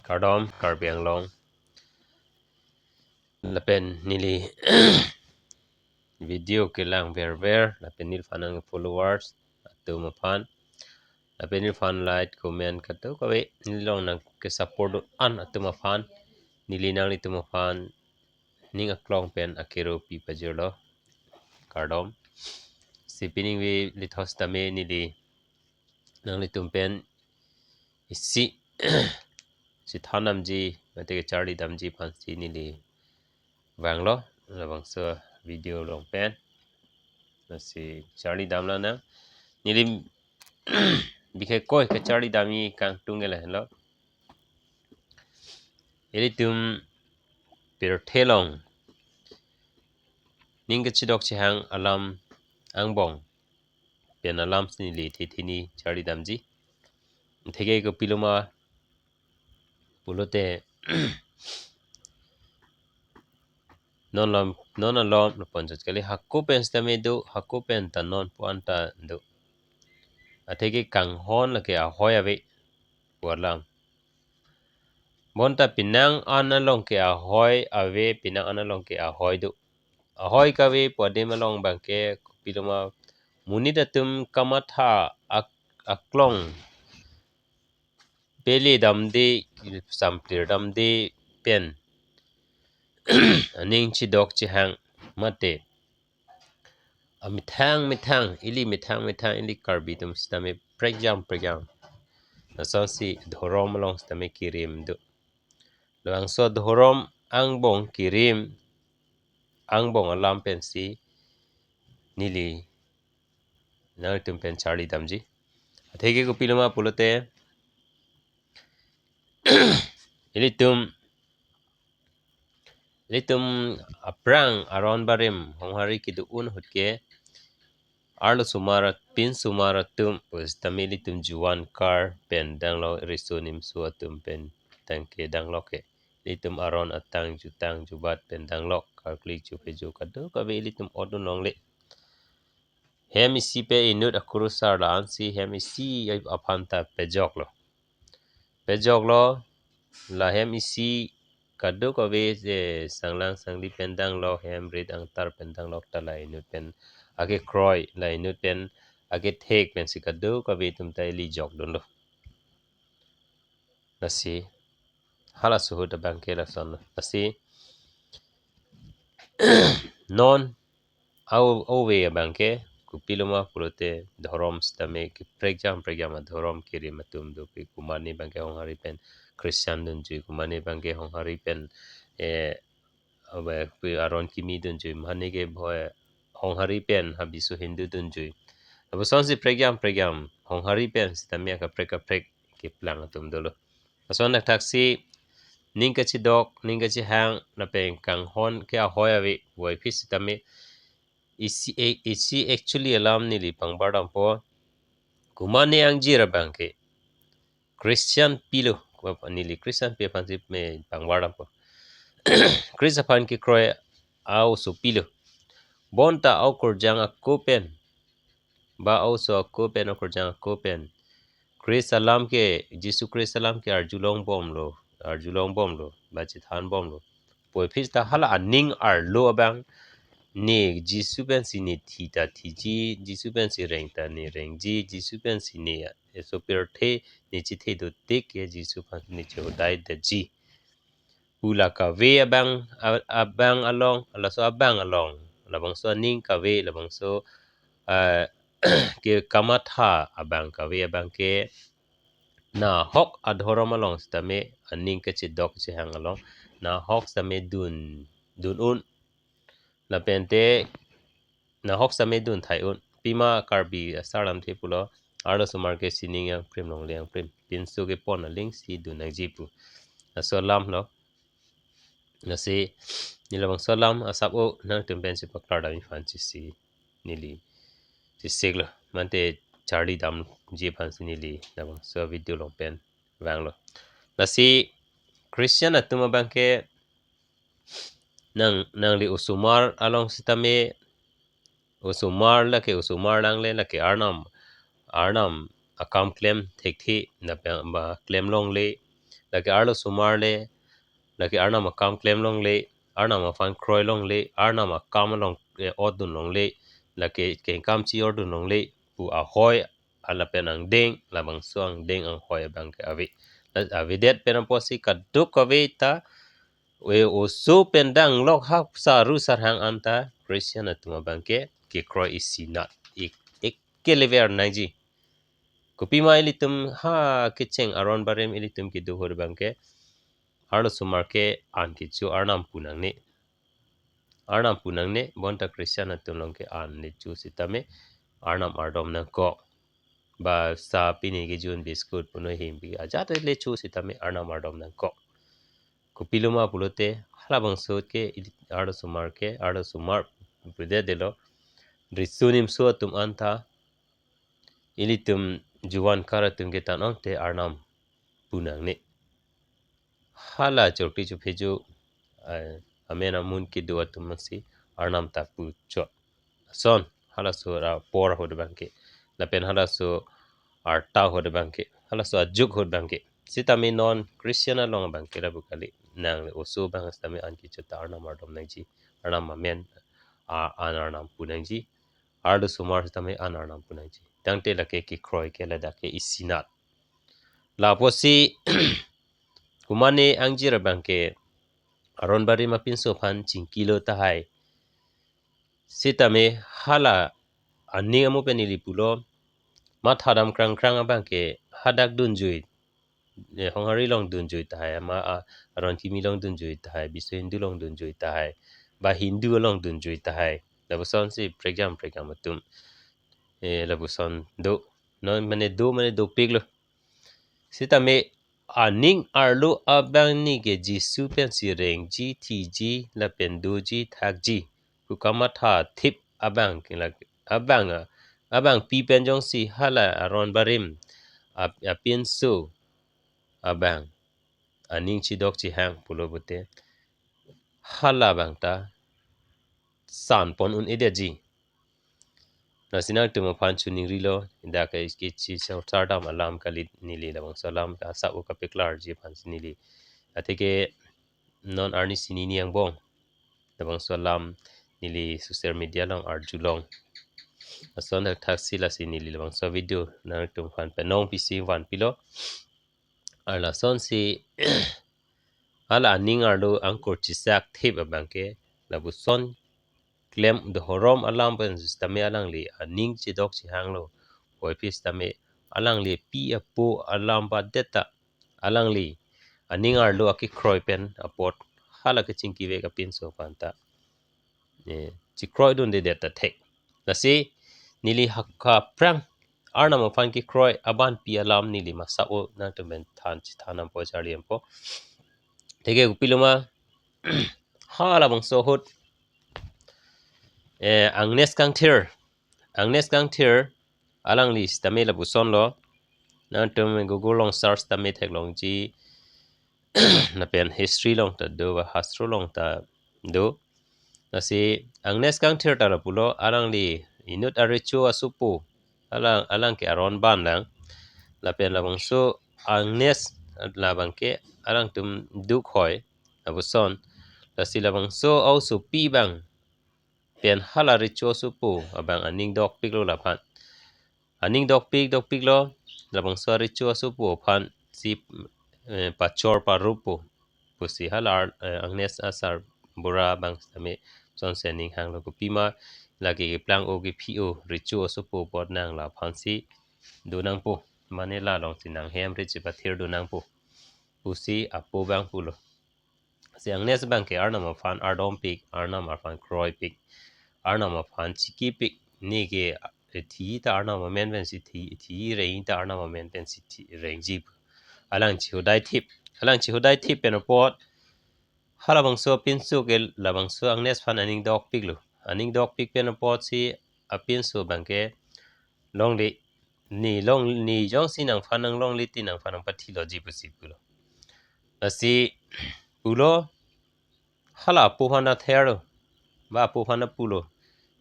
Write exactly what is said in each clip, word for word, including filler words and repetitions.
Kardom Karbi Anglong. Lapen neli video kelang verver, lapen neliphan nang followers atum aphan, lapen neliphan like, comment kadokave nelilong nangkesupport an atum aphan, neli nanglitum aphan ning aklong pen akero pi pajirlo. Kardom. Si pining ve lithos tame neli nanglitum pen isi si than damji, mate kecharli damji aphansi neli vanglo, labangso video along pen. Lasi charli damlang nang. Neli bikhe koi kecharli damji kangtung ke lahenlo. Ilitum pirthe along ning kechidok chehang alam angbong pen alam si neli thethi ni charli damji. Theke kopiloma pulote non lam, non alom lapuan jot kali, hako pen sitame do, hako pen ta non pu-an ta do. Atheke kanghon lake ahoi ave pu alam. Bonta penang an along ke ahoi ave, penang an along ke ahoi do. Ahoi kave pu adim along abangke kopiloma, monit atum kamatha ak-, aklong pele damde, samplir damde pen aning chidok chehang mate amethang methang, ili methang methang, ili Karbi atum sitame prekjam prekjam. Lasonsi dhorom along sitame kirim do. Labangso dhorom angbong kirim angbong alam pensi neli nanglitum pen charli damji. Atheke kopiloma pulote, ilitum, ilitum aphrang aron barim Honghari kedo-un ahut ke, arlosomar, pinsomar atum pusitame ilitum juan kar pen danglo, riso nimso atum pen tangke danglo ke. Ilitum aron atang jutang jubat pen danglo, karkli chupejo kadokave ilitum odun longle. Hem isi pen inut akurusar la-ansi hem isi aphan ta pejoklo. Pejoklo, la hem isi kadokave, eh, sanglang sangli pen danglo, hem rit angtar pen danglo, ta la inut pen akekroi, la inut pen akethek pensi kadokave atum ta ili jokdunlo. Lasi hala suhut abangke lasonlo. Lasi non au, ave abangke kopiloma pulote dhorom sitame keprekjam prekjam adhorom kirim atum dopik, komatne abangke Honghari pen Christian dunjui, komatne abangke Honghari pen, eh, ave pi aron kimi dunjui, mane ke bhoi Honghari pen habiso Hindu dunjui. Labusonsi prekjam prekjam Honghari pen sitame akaprek kaprek keplang atum dolo. Lason thakthaksi ning kachidok, ning kachihang, lapen kanghon ke ahoi ave, wai phi sitame isi, e, isi actually alam neli pangbar dampo. Komatne angjir abangke Christian pilo, neli Christian pi aphansi me pangbar dampo. Christ aphan kekroi a-oso pilo. Bonta aokorjang ako pen, ba a-oso ako pen, aokorjang ako pen Christ alam ke, Jisu Christ alam ke arjulong bomlo, arjulong bomlo, ba chethan bomlo. Puvoiphit ta hala aning arlo abang, ne Jisu pensi ne thi ta thiji, Jisu pensi reng ta ne rengji, Jisu pensi ne eso pirthe ne chethe dotik ke, Jisu aphan ne chehodai detji pu la kave abang, a-, abang along, laso abang along, labangso aning kave, labangso, ah, ke kamatha abang kave abangke nahok adhorom along sitame, aning kachidok chihang along nahok sitame dun, dun un, lapente nahok sitame dun thai un. Pima Karbi asar lamthe pulo, arlosomar ke sining yangprim longle yangprim, pinso kepon aling si dun nangji pu. Laso alamlo. Lasi neli labangso alam asap o nangtum pensi paklar damji aphansi neli chesiklo, mate charli damji aphansi neli labangso video along pen vanglo. Lasi Christian atum abangke nang, nangli osomar along sitame, osomar lake osomar nangle, lake Arnam, Arnam akam klem thekthe, lapen ba klem longle, lake arlosomar le, lake Arnam akam klem longle, Arnam aphan kroi longle, Arnam akam along, eh, otdun longle, lake kengkam chi-otdun longle pu ahoi, lapen angdeng, labangso angdeng anghoi abang ke ave. La avedet pen apotsi kadokave ta, e oso pen danglok hapsa ru sarhang anta Christian atum abang ke kekroi isinat, ik, ik kelever nangji. Kopima ilitum ha kecheng aron barim ilitum kedo ahut abang ke, arlosomar ke an kecho Arnam pu nangne. Arnam pu nangne, bonta Christian atum along ke an le cho sitame Arnam ardom nangkok. Ba sa pini kejun biscuit puno himbi ajat le cho sitame Arnam ardom nangkok. Kopiloma pulote, halabangso ke ili arlosomar ke, arlosomar pudetlo, riso nimso atum anta, ilitum juvan kar atum ke tan ongte Arnam pu nangne. Hala chokri chopheju, eh, amen amun kedo atum masi Arnam ta pu chot. Lason, halaso apor ahut abang ke, lapen halaso arta ahut abang ke, halaso ajuk ahut abang ke. Sitame non Christian along abang ke lapu kali, nang le oso abang sitame an kecho ta Arnam ardom nangji, Arnam amen, a, an Arnam pu nangji, arlosomar sitame an Arnam pu nangji. Tangte lake kekroi ke ladak ke isinat. Lapusi kumane angjir abang ke aron barim apinso aphan chingkilo tahai. Sitame hala aning amo pen ili pulo, mathadam krangkrang abang ke hadak dunjui, eh, Honghari along dunjui tahai, ama, a, aron kimi along dunjui tahai, Biswa Hindu along dunjui tahai, ba Hindu along dunjui tahai. Lapusonsi prekjam prekjam atum, eh, lapuson do. Non mane do, mane dopiklo. Sitame aning arlo abang ni ke Jisu pensi rengji, thiji, lapen doji, thakji pu kamatha thip abang ke lake, abang, a, abangpi pen jongsi hala aron barim ap, apinso abang aning chidok chihang pulo pute, hala abang ta sanpon un-edetji. Lasi nangtum aphan choningrilo, dak ke kechi sar, sardam alam kali, neli labangso alam ta sa-o kapeklarji aphansi neli. Atheke non arni sini ni angbong labangso alam neli social media along arjulong. Lason thakthaksi lasi neli labangso video nangtum aphan penong pisi vanpilo. Ar lasonsi hala aning arlo angkur chisak thip abang ke lapuson klem dhorom alam pen sitame alangli aning chidok chihanglo. Puvoiphit sitame alangli pi apo alam badet ta alangli aning arlo akekroi pen apot hala kechingkivek apinso aphan ta, eh, chekroidundedet ta thek. Lasi neli hako aphrang Arnam aphan kekroi aban pi alam neli masa-o nangtum pen than chethan dampo, charli dampo. Atheke kopiloma, halabangso ahut, eh, Agnes Kangthir, Agnes Kangthir alangli sitame lapusonlo. Nangtum Google along search tame theklongji, lapen history along ta do, ba hastro along ta do. Lasi Agnes Kangthir ta lapulo, alangli inut arecho asopo, alang, alang ke aron ban lang. Lapen labangso Agnes labang ke alangtum dukhoi, lapuson. Lasi labangso aosopi abang pen hala recho asopo abang aning dokpiklo laphan. Aning dokpik dokpiklo, labangso arecho asopo aphansi, eh, pachor parupo pusi hala, eh, Agnes asarbura abang sitame sonsi aning hanglo, kopima lake keplang-o kephi-o recho asopo apot nang laphansi do nangpo, mane la alongsi nang hem ri chepathir do nangpo pusi apo abang pulo. Si Agnes abang ke Arnam aphan ardompik, Arnam aphan kroipik, Arnam aphan chikipik. Neke thi ta Arnam amen pensi thi, thi reng ta Arnam amen pensi thi rengji pu. Alang chihodai thip, alang chihodai thip pen apot halabangso apinso ke labangso Agnes aphan aning dokpiklo. Aning dokpik pen apotsi apinso abang ke longle, ne long, ne jongsi nangphan nanglongle te nangphan nangpathiloji pusi pulo. Lasi pulo, hala apo aphan ta therlo, ba apo aphan ta pulo,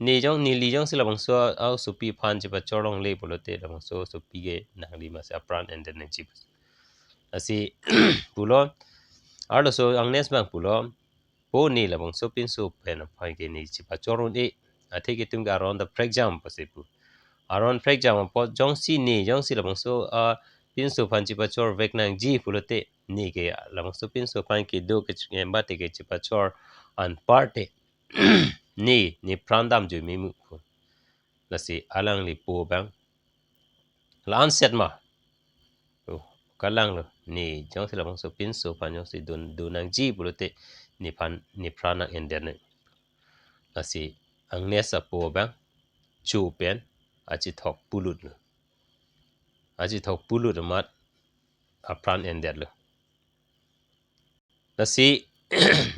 ne jong, neli jongsi labangso aosopi aphan chepachor longle pulote labangso aosopi ke nangli masi apran endet nangji pusi. Lasi pulo, arloso angnes abang pulo, po ne labangso pinso pen aphan ke ne chipachor un-e, atheke itum ke aron ta prekjam pusi pu. Aron prekjam apot jongsi ne, jongsi labangso, ah, pinso aphan chipachorvek nangji pulote, ne ke labangso pinso aphan kedo ke ch-, em, bate ke chipachor anparte ne, ne pran damjui memu pu. Lasi alangli po abang, la-an set ma? Oh, kalanglo, ne jongsi labangso pinso aphan jongsi dun, dun nangji pulote, nephan, ne pran nang-endet nang. Lasi angnes apo abang cho pen achithok pulutlo. Achithok pulut amat apran endetlo. Lasi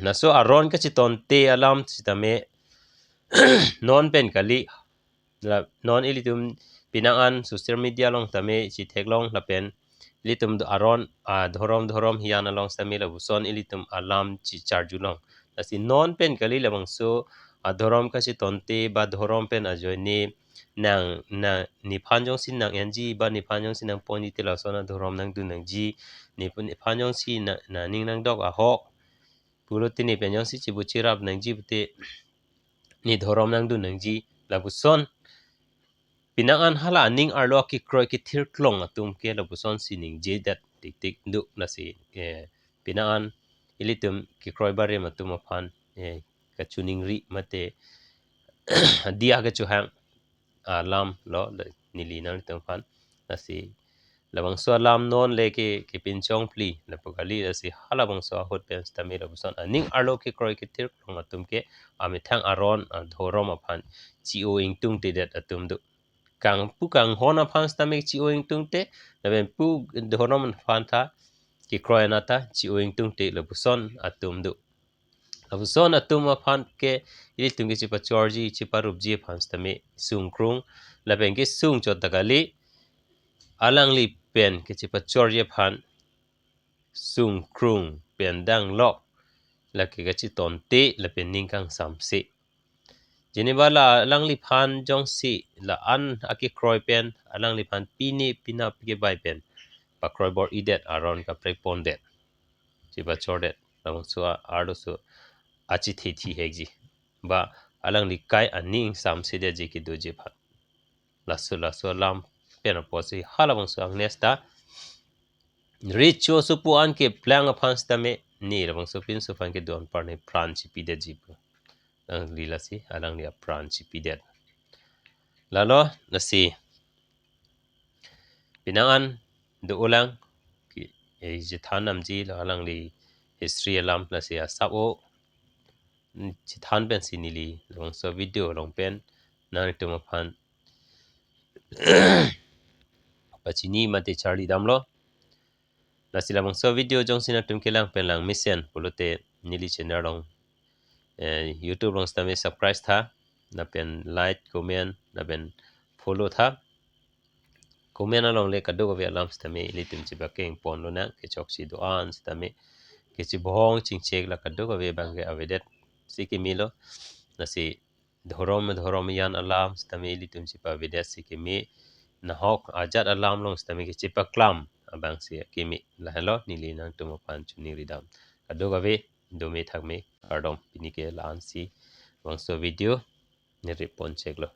laso aron kachitonte alam sitame non pen kali, la non ilitum penang an social media along tame chitheklong lapen ilitum do aron, ah, dhorom dhorom hiyan along sitame lapuson ilitum alam chicharjulong. Lasi non pen kali labangso, ah, dhorom kachitonte ba dhorom pen ajoine nang, na, nephan jongsi nang-enji ba nephan jongsi nangponji te lason adhorom nangdun nangji, nephan, nephan jongsi na, naning nangdok ahok pulote ne pen jongsi chibu chirap nangji pute ne dhorom nangdun nangji, lapuson penang an hala aning arlo kekroi kethir klong atum ke lapusonsi ningjedet tiktik do. Lasi, eh, penang an ilitum kekroi barim atum aphan, eh, kachiningri mate diya kachehang alam lo, le neli nanglitum aphan. Lasi labangso alam non le ke, kepinchong phli lapu kali, lasi halabangso ahut pen sitame lapuson aning arlo kekroi kethir klong atum ke amethang aron, ah, dhorom aphan chi-o ingtungtedet atum do. Kangpu kanghon aphan sitame chi-o ingtungte, lapen pu dhorom aphan ta kekroi anat ta chi-o ingtungte lapuson atum do. Lapuson atum aphan ke ilitum ke chipachorji, chiparupji aphan sitame sungkrung, lapen kesung chot ta kali, alangli pen kechipachorji aphan sungkrung pen danglo, lake kachitonte lapen ning kangsamse. Jeneba la alangliphan jongsi la-an akekroi pen alangliphan pine pina pike bai pen pakroi bor-idet, aron kaprek pondet, chipachordet, labangso a-, arloso achithethi hekji ba alangli kai aning samsedetji kedoji aphan. Laso, laso alam pen apotsi halabangso angnes ta recho supu an keplang aphan sitame ne labangso pinso aphan kedo anpar ne pran chipidetji pu. Alangli lasi, alangli apran chipidet. Lalo, lasi penang an do-olang ke, eh, chethan damji lo alangli history alam, lasi asap-o, mm, chethan pensi neli labangso video along pen nanglitum aphan pachini mate charli damlo. Lasi labangso video jongsi nangtum kelang pen langmesen pulote neli channel along, eh, YouTube along sitame subscribe tha, lapen like, comment, lapen follow tha. Comment along le kadokave alam sitame ilitum chipakeng ponlonang, kechokche do-an sitame, kechibong chingchek la kadokave abang ke avedetsi kemelo. Lasi dhorom dhorom hiyan alam sitame ilitum chipavedetsi keme, nahok ajat alam along sitame kechipaklam abangsi keme. Lahelo neli nangtum aphan chiningri dam. Kadokave dome thakme, kardom, pini ke la-ansi labangso video nirip poncheklo.